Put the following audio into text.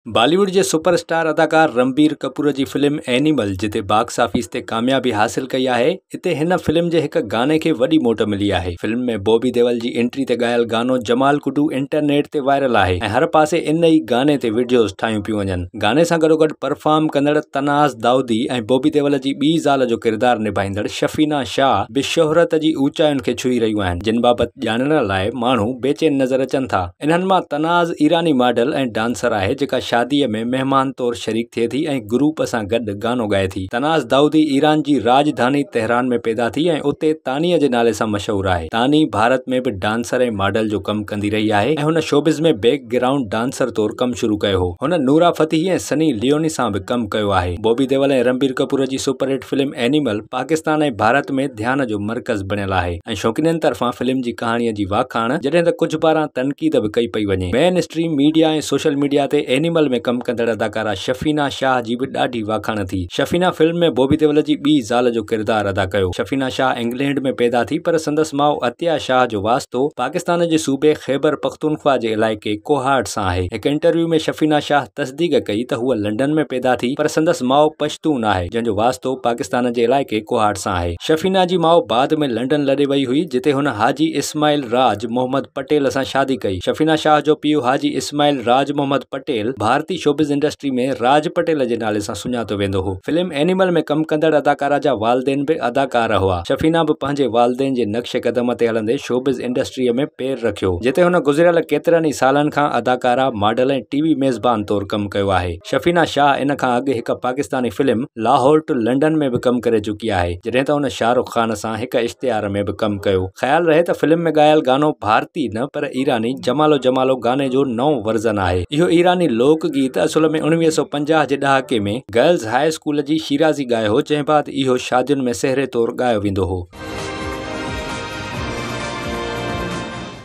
بالي wood جي super star اداڪار رنبير ڪپور جي فلم اينيمل جتي باڪس آفيس تي ڪاميابي حاصل ڪئي آهي اتي هن فلم جي هڪ گاني کي وڏي موٽ ملي آهي. فلم ۾ بوبي ديول جي انٽري تي ڳايل گانو جمال ڪڊو انٽرنيٽ تي وائرل آهي ۽ هر پاسي ان ئي گاني تي وڊيوز ٺاهيون پيون وڃن. گاني سان گڏوگڏ پرفارم ڪندڙ تناز دائودي ۽ بوبي ديول جي ٻي زال جو ڪردار نڀائيندڙ شفينا شاهه به شهرت جي اوچاين کي ڇهي رهيون آهن جن بابت ڄاڻڻ لاء ماڻهو بيچين نظر اچن ٿا. انهن مان طناز ايراني ماڊل ۽ ڊانسر آهي جيڪا شاديء ۾ مهمان طور شريڪ ٿئي ٿي ۽ گروپ سان گڏ گانو ڳائي ٿي. طناز دائودي ايران جي راڄڌاني تهران ۾ پيدا ٿي ۽ اتي تانيء جي نالي سان مشهور آهي. تاني ڀارت ۾ به ڊانسر ۽ ماڊل جو ڪم ڪندي رهي آهي ۽ هن شوبز ۾ بيڪ گرائونڊ ڊانسر طور ڪم شروع ڪيو هو. هن نورا فتحي ۽ سني ليوني سان به ڪم ڪيو آهي. بوبي ديول ۽ رنبير ڪپور جي super hit film Animal Pakistan ۽ Bharat ۾ ڌيان جو مرڪز بڻيل آهي. ۽ شوقينن طرفان فلم جي ڪهاڻيء جي واکاڻ، جڏهن ته ڪجهه پاران تنقيد به ڪئي پئي وڃي. مين اسٽريم ميڊيا ۽ سوشل ميڊيا تي اينيمل ۾ ڪم ڪندڙ اداڪارا شفينا شاهه جي به ڏاڍي واکاڻ ٿي. شفينا فلم ۾ بوبي ديول جي ٻي زال جو ڪردار ادا ڪيو. شفينا شاهه انگلينڊ ۾ پيدا ٿي پر سندس ماء عطيه شاهه جو واسطو پاڪستان جي صوبي خيبر پختونخوا جي علائقي ڪوهاٽ سان آهي. هڪ انٽرويو ۾ شفينا شاهه تصديق ڪئي ته هوء لنڊن ۾ پيدا ٿي پر سندس ماء پشتون آهي جنهن جو واسطو پاڪستان جي علائقي ڪوهاٽ سان آهي. شفينا جي ماء بعد ۾ لنڊن لڏي وئي هئي، جتي هن حاجي اسماعيل راج محمد پٽيل سان شادي ڪئي. شفينا شاهه جو پيء حاجي اسماعيل راج محمد پٽيل ڀارتي شوبز انڊسٽري ۾ راج پٽيل جي نالي سان سڃاتو ويندو هو. فلم اينيمل ۾ ڪم ڪندڙ اداڪارا جا والدين به اداڪار هئا. شفينا به پنهنجي والدين جي نقش قدم تي هلندي شوبز انڊسٽريء ۾ پير رکيو، جتي هن گذريل ڪيترن ئي سالن کان اداڪارا، ماڊل ۽ ٽي وي ميزبان طور ڪم ڪيو آهي. شفينا شاهه ان کان اڳ هڪ Pakistani film Lahore to London ۾ به ڪم ڪري چڪي آهي، جڏهن ته هن شاهه رخ خان سان هڪ اشتهار ۾ به ڪم ڪيو. خيال رهي ته فلم ۾ ڳايل گانو ڀارتي نه پر ايراني جمالو جمالو گاني جو نئون ورزن آهي. اهو ايراني لوڪ گيت اصل ۾ 1950 جي ڏهاڪي ۾ گرلز هاء اسڪول جي شيرازي ڳايو هو، جنهن بعد اهو شادين ۾ سهري طور ڳايو ويندو هو.